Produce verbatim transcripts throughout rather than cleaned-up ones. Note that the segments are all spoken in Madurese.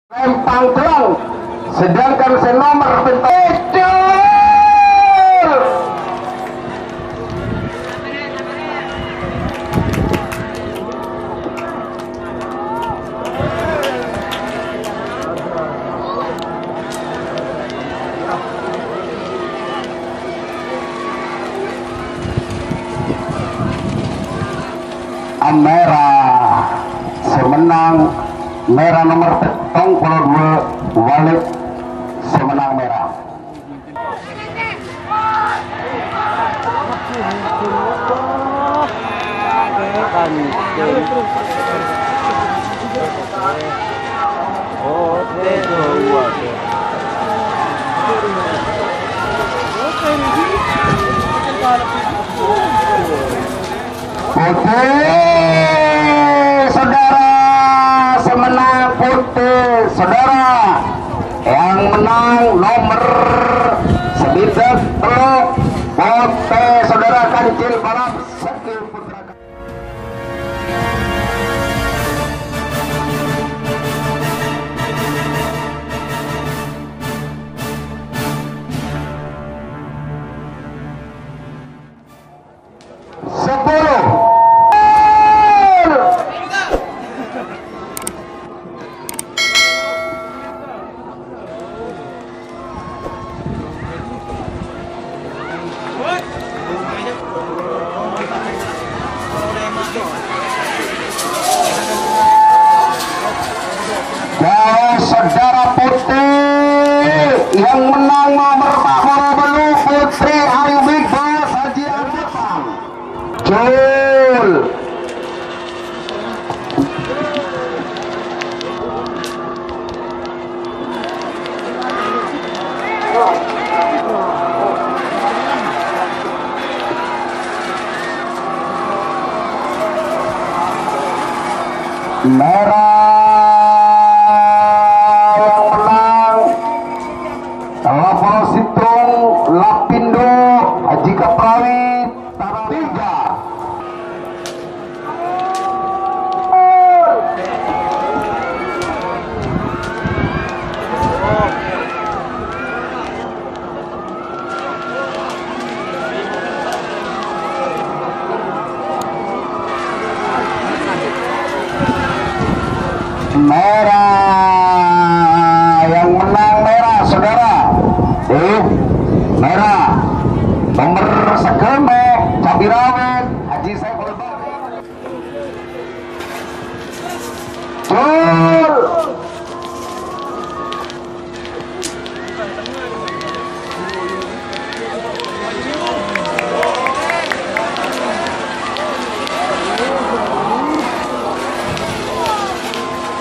Lempang tulang, sedangkan sè nomer pètto. Amèra sè mennang, mèra nomer pèttong polo dua, Walid sè mennang mèra. Putih, saudara, sè mennang putih, saudara. Yang menang nomor sembilan puluh, putih, saudara, kancil balap satu putra. Sepuluh. Jawab saudara putih yang menang nomor empat puluh telu, Putri Ayu Big Boss Haji Arifan. Jul. Merah yang menang, tello puluh sèttong, Lapindo Haji Kaprawi, Tarariga. Merah, yang menang merah, saudara. Eh, merah. Nomor segel mè' cabi rawit, Haji Saiful Bahri. Gol.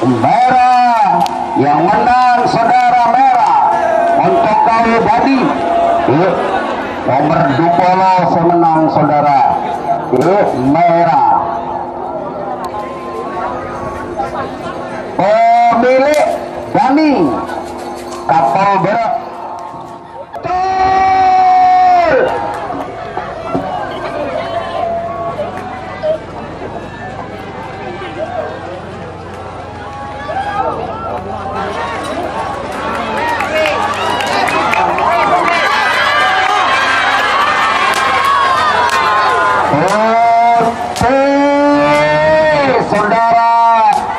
Merah, yang menang saudara merah. Untuk kau Badi, eh, nomor dua puluh sè menang saudara, eh, merah. Pemilik Dani Kapal Berat. Gol! Oke, saudara,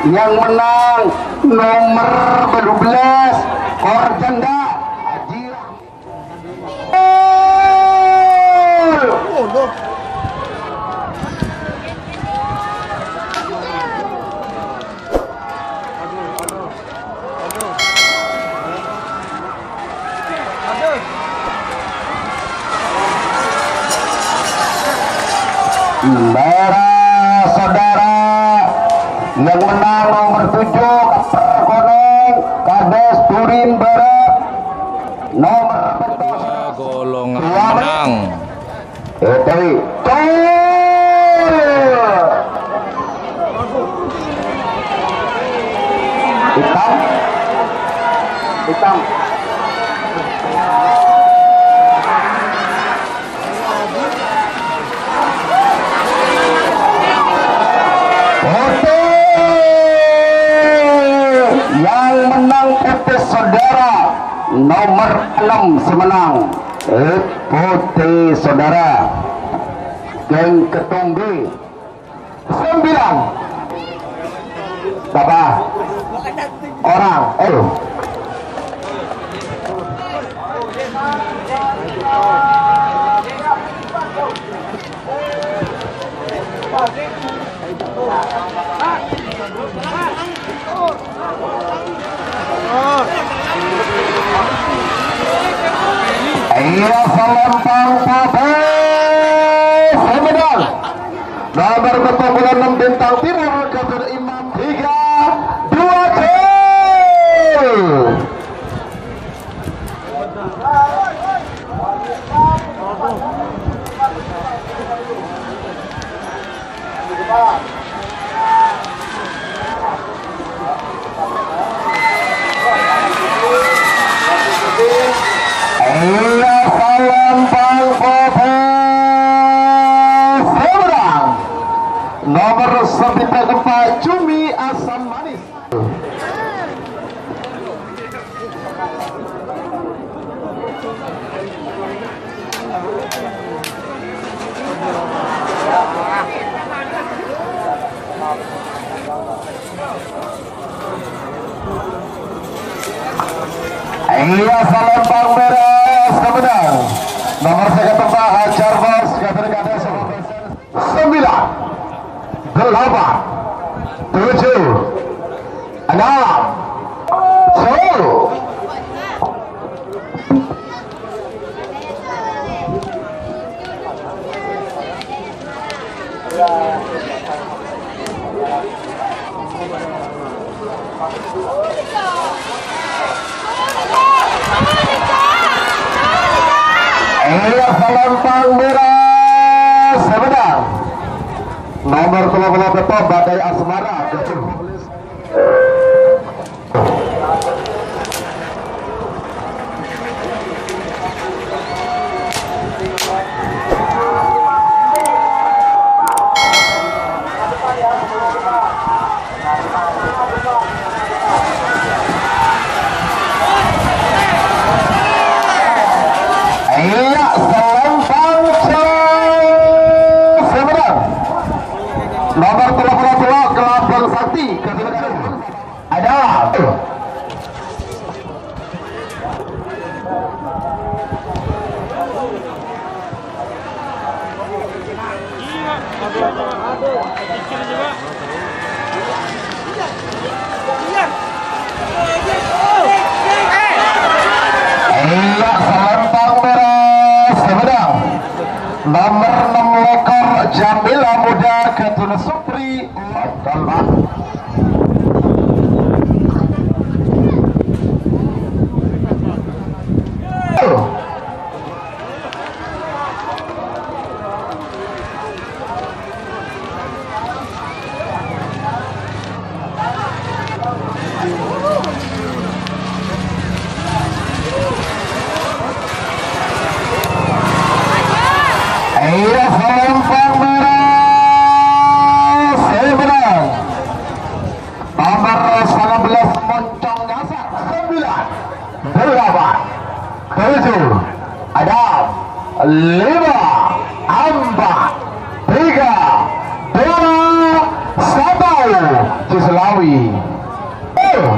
yang menang nomor dua belas, Korjanda Haji Rahmi. Merah, saudara, yang menang nomor tujuh, Keper Koneng, Kades Turin Barat. Nomor dua golongan menang. Eh, tapi gol! Hitam. Hitam. Oke. Yang menang Putih Saudara, nomor enam sè mennang. Eh, Putih Saudara. Geng Ketombe. Sembilan. Berapa? Orang. Eh. Iyâ, Salempang Putih Sumedang. Nomor sepuluh enam Bintang Timur, Gabir Imam, tiga, dua, gol. Iyâ, Salempang Putih Sumedang. Nomor sembilan empat, Cumi Asam Manis. Iyâ, Salempang Merah Sumedang. Nomor sèket empat, Hajar Bos, Gabir Kades. Sembilan, delapan, tujuh, enam, sepuluh. Iyâ, Salempang Merah Sumedang. Nomor tello puluh pètto, Badai Asmara. Iyâ, Salempang Sumedang. Nomor tello puluh dua, Kelabang Sakti. Ada. Iyâ, Salempang Merah Sumedang. Nomor enam puluh, Jamila Muda, Ketuna Supri. Betul, Pak. Iyâ, Salempang Merah Sumedang. Nomor sangabelas, Moncong Nyasar. Sembilan, delapan, tujuh, enam, lima, empat, tiga, dua, satu. Cislawi. Oh.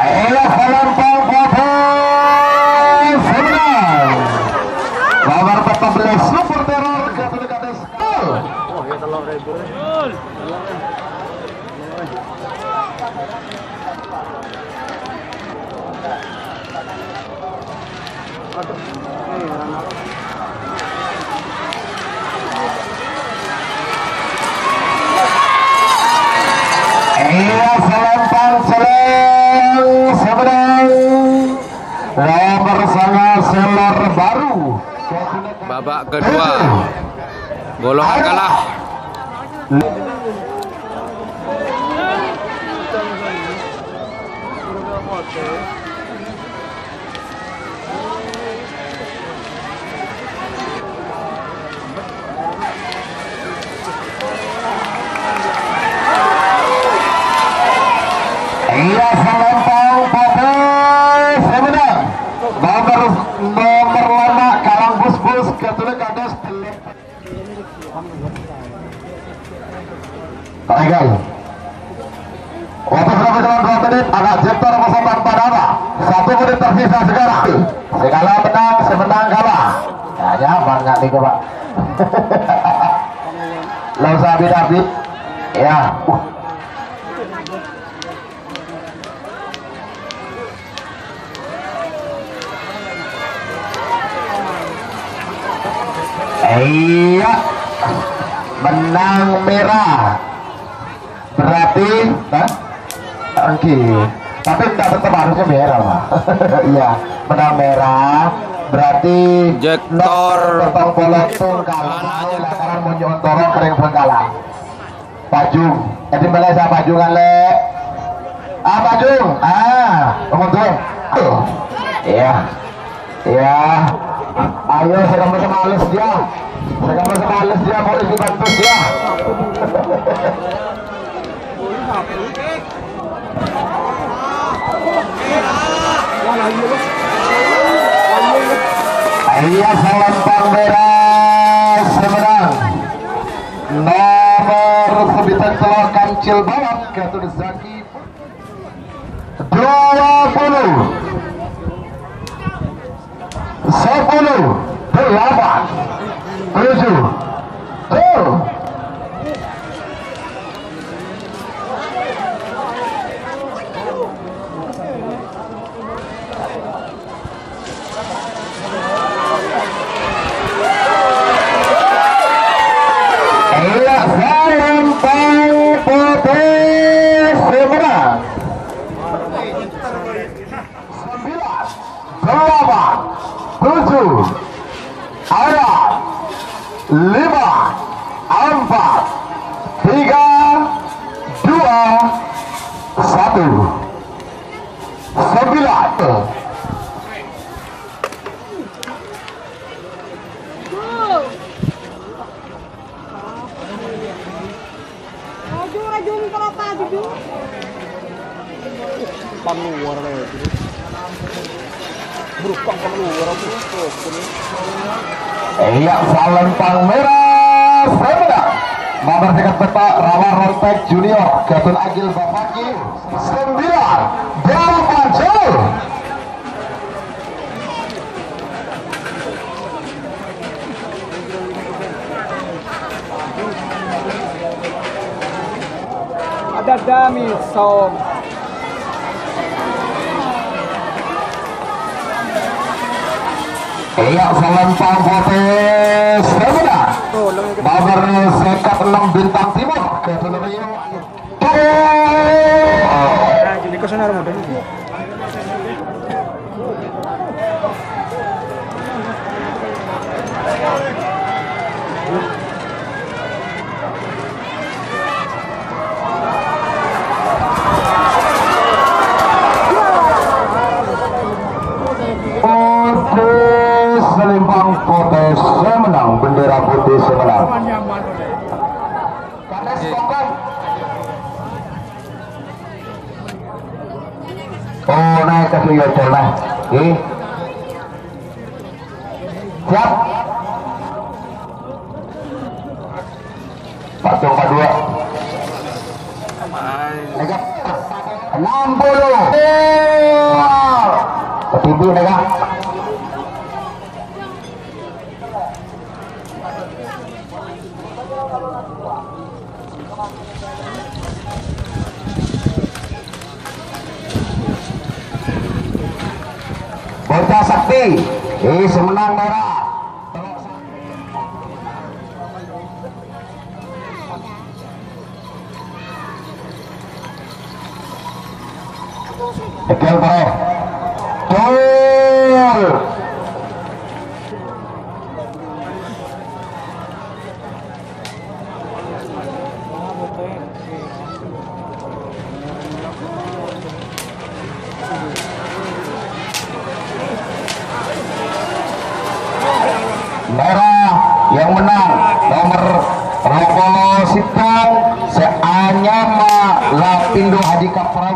Iyâ, Salempang Putih Sumedang. Nomor empat belas, Super Terror, Gatot Kaca. Iyâ, Salempang Sumedang. Nomor sanga, Selor Baru. Babak kedua, Golongan kalah. Iyâ, Selempang Potè sè mennang. Nomer, nomer lima, Kalang Busbus, katulâ kados tello. Taregal. Waktu berapa dengan dua menit, anak Jeptor masuk tanpa nama. Satu menit tersisa sekarang. Sè kala mennang, sè mennang kala. Ya, nyaman nggak nih, Pak? Lo sabi David. Ya. Uh. Iyâ, mennang mèra. Berarti, hah? Oke. Tapi enggak tetap harusnya mèra, Pak. Iyâ, mennang mèra. Berarti Jektor. Nomer petang polo Tungkal. Lantaran mau nyontoro kering Bengkala. Pajung. Jadi, mulai saya pajungan, Lè'. Ah, pajung. Ah, ngomong tuh. Tuh. Iya. Iya. Ayo, saya sama-sama halus dia. Saya sama-sama halus dia, mau ikut bantu dia. Iya, Selempang Mèra sè mennang. Nomer sabidhâk tello Kancil Barat, Gatun Zaki. Dua puluh. Sepuluh. Delapan. Tujuh. Tuh. Ella Selempang Potè sè mennang. Sembilan, delapan, tujuh, enam, lima, empat, tiga, dua, satu. Sembilan. Raju, raju, minta apa, raju? Paluar, raju. Berupang paluar, aku. Ella Selempang Mèra, sembilan. Nomor tiga puluh empat, Rawa Rontek Junior, Gatun Agil Bapaki. Sembilan, delapan, jauh. Ada dami som. Ella Selempang Potè sè mennang. Nomor sèket ennem Bintang Timur. Nah, jadi ke sana Ramadan. Oke, Selempang Potè sè mennang, bendera putih sè mennang. Oh, naik ke sini, Yocel, nah. Oke. Siap. Patung kedua. Naik, enam puluh. Ke tinggi, naik. Bocah Sakti, eh, sè mennang ora? Tegal, Pak. Gol.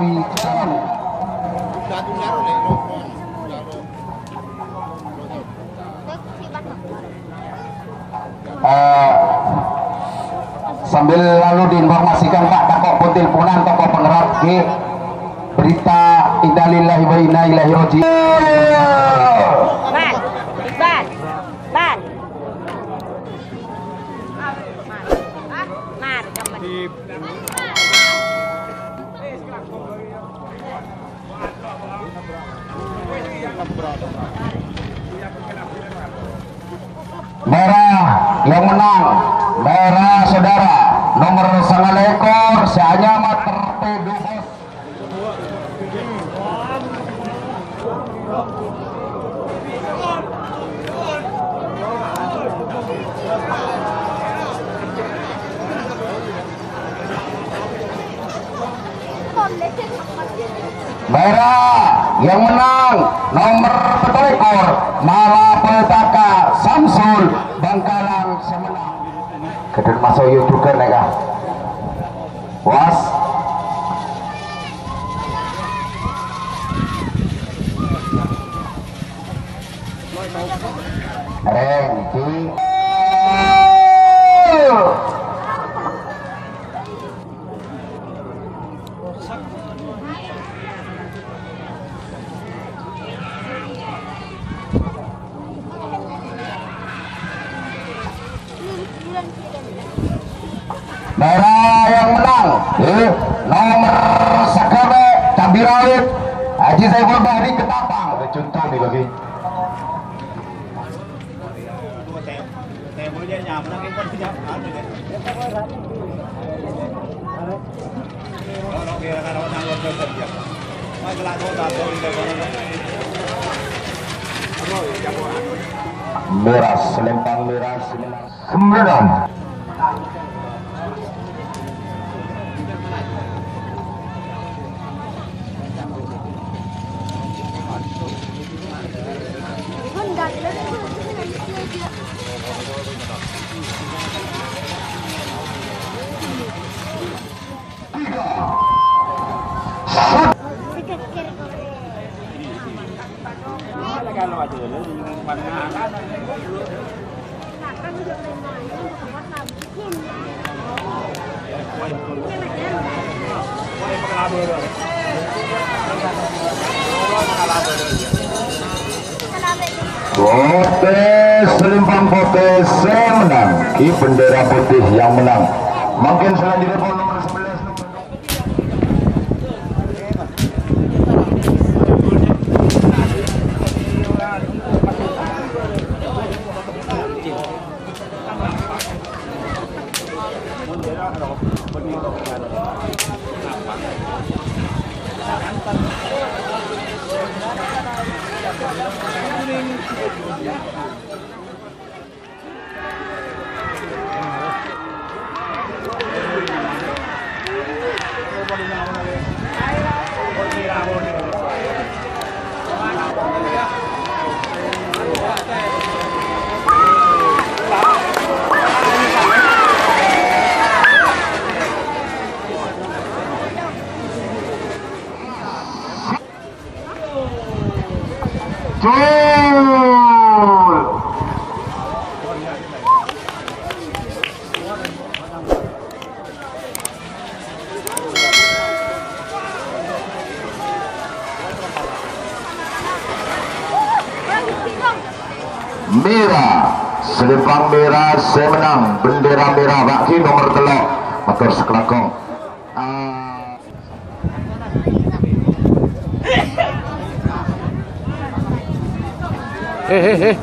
Eh, sambil lalu diinformasikan, Pak, tako' pon telponan, tako' pangerrep, ghi. Berita innalillahi wa inna ilaihi raji'un. Bal, Iqbal, Bal. Mar, mar, mar. Merah yang menang, merah, saudara, nomor sanga lekor, Syah Nyamat, R T dua belas. Merah yang menang nomor pètto lèkor, Malapetaka Samsul Bangkalan sè menang. Ghâdhâk masoyo jhughân nèka. Was. Rèng, Ki. Daerah yang menang, eh, nomor sagâbâ, Cabai Rawit, Haji Saiful Bahri Ketapang. Ada contoh nih bagi. Miras, Selempang Miras, Sumberan. Putih, Selempang Putih, sè menang. Ki, bendera putih yang menang. Mungkin selanjutnya pon nomor sebelas. Gol! Merah, Selempang Merah sè menang, bendera merah, bâgi nomor tello', mator sakalangkong. Ah. Eh, eh, eh.